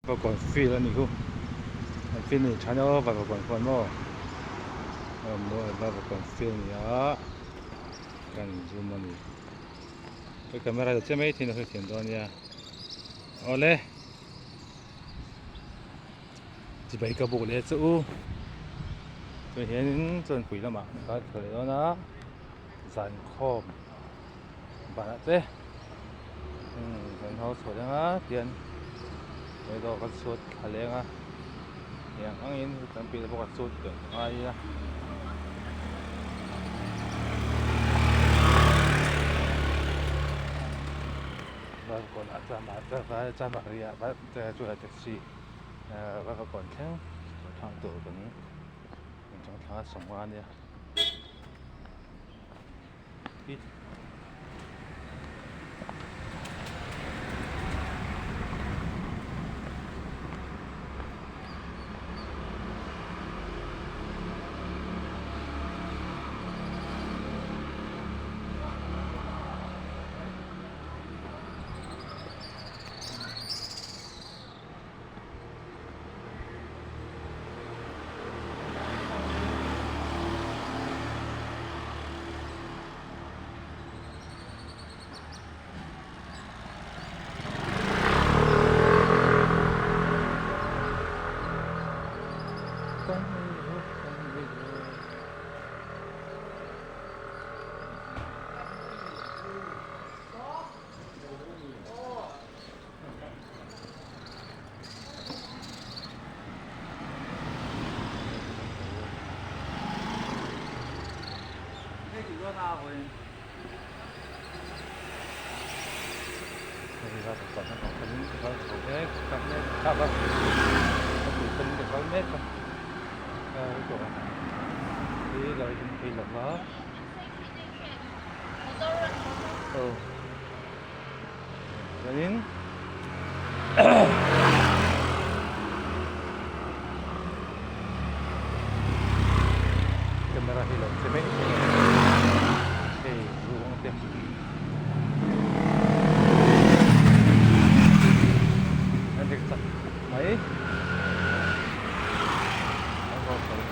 Vakawn field a nih chu an field a ni tha nia aw vakawn huan maw vakawn field a ni a kan zoom a ni ka camera chu che mai thei in a sawi thiam dawn a nia awle chibai ka buk leh chu u tunah hianin chuan pui lamah ka thla leh dawn a zan khawm banah te kan ho chhuah leng a tian hei dawr kan chhut thla leng a eng angin kan piah bawk a chhut teh ngai a. Taxi Vavakawn thleng thlang tur kan thlang a sawmnga a nia. Chuanin camera hi lo che mai thei a hei ruang te a dik chak mai an rawn sawi.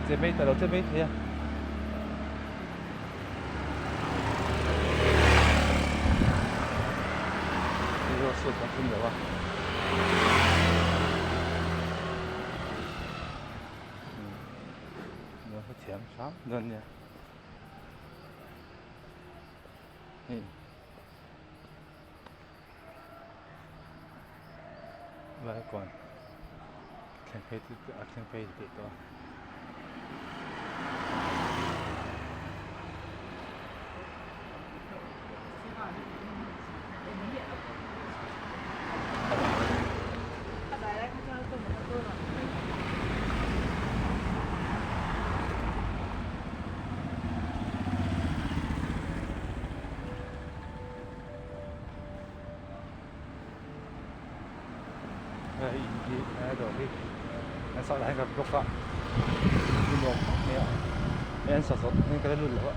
Che mai ta lo che mai thei a. Thiam hram dawn nia hei lai kawn thleng phei te a thleng phei tih tawh a. Hei in hi a dawr hi an sak lah hian ka block a ni nuam khawp mai a hei an sa zawh hian ka la lut lo a.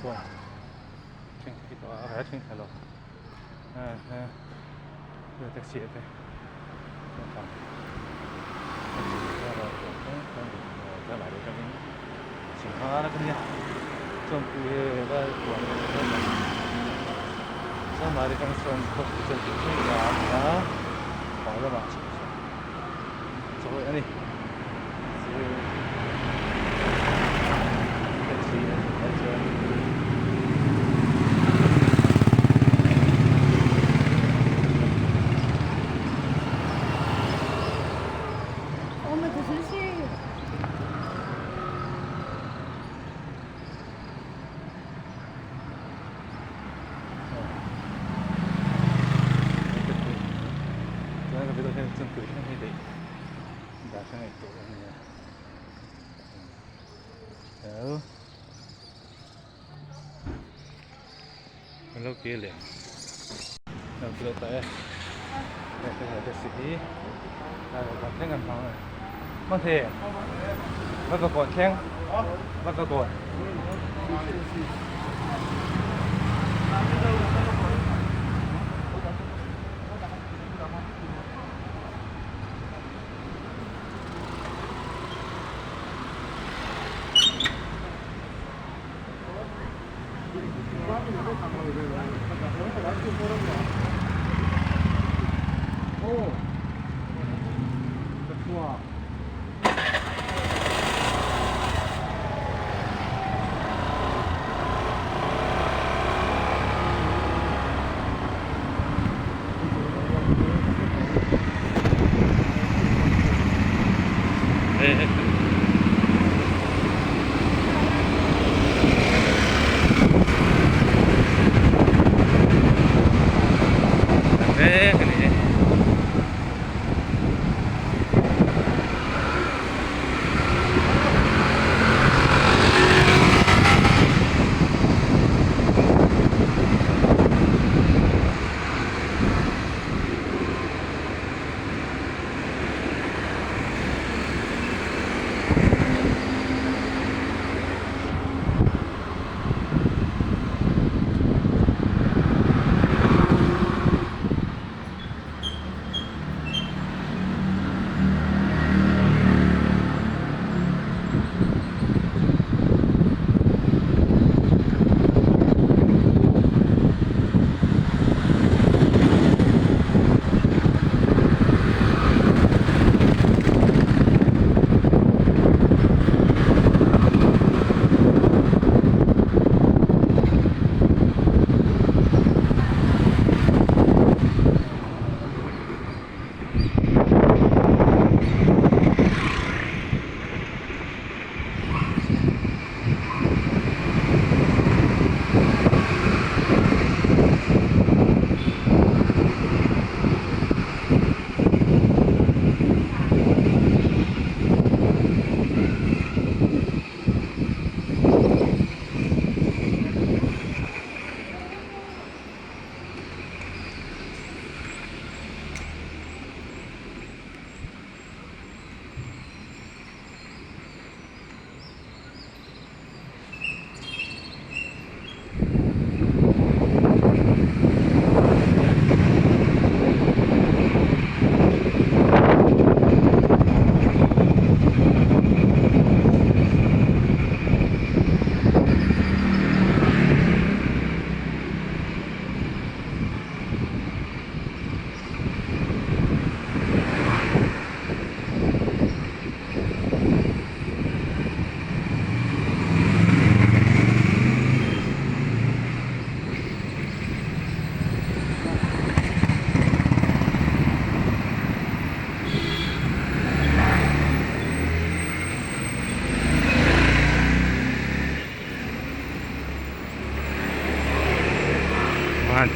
chuan thleng thei tawh a a thleng thla lo taxi ah te chuan taxi atangin sangha ka nia chawnpui hi helai huan chanmari atang chuan khawpui chuan tih thleng a ni a hmar lamah chhuk chawi a ni chu taxi a zawh lai chuan.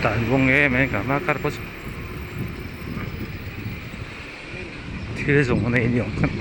Tan vawng em em ka hma kar pawh chu thil zawng nei ni awm khan.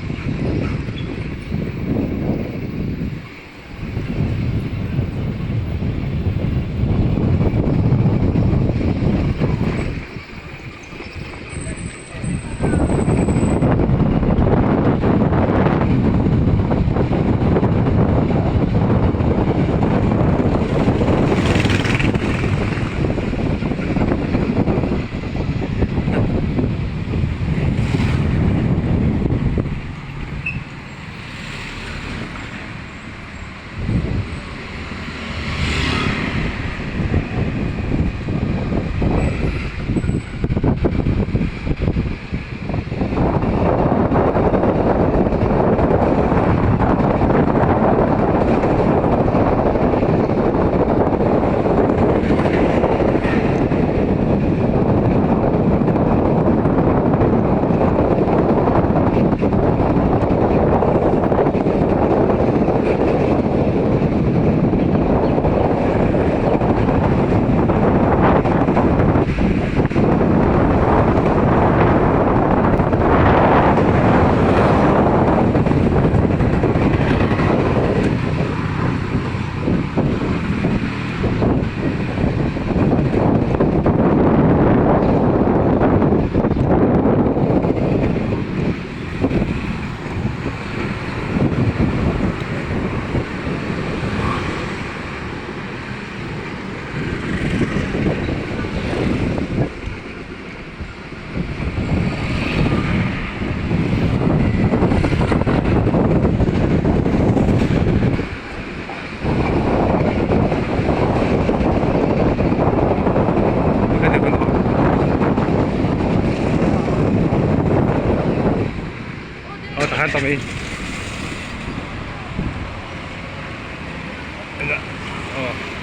tlan ta mai aw.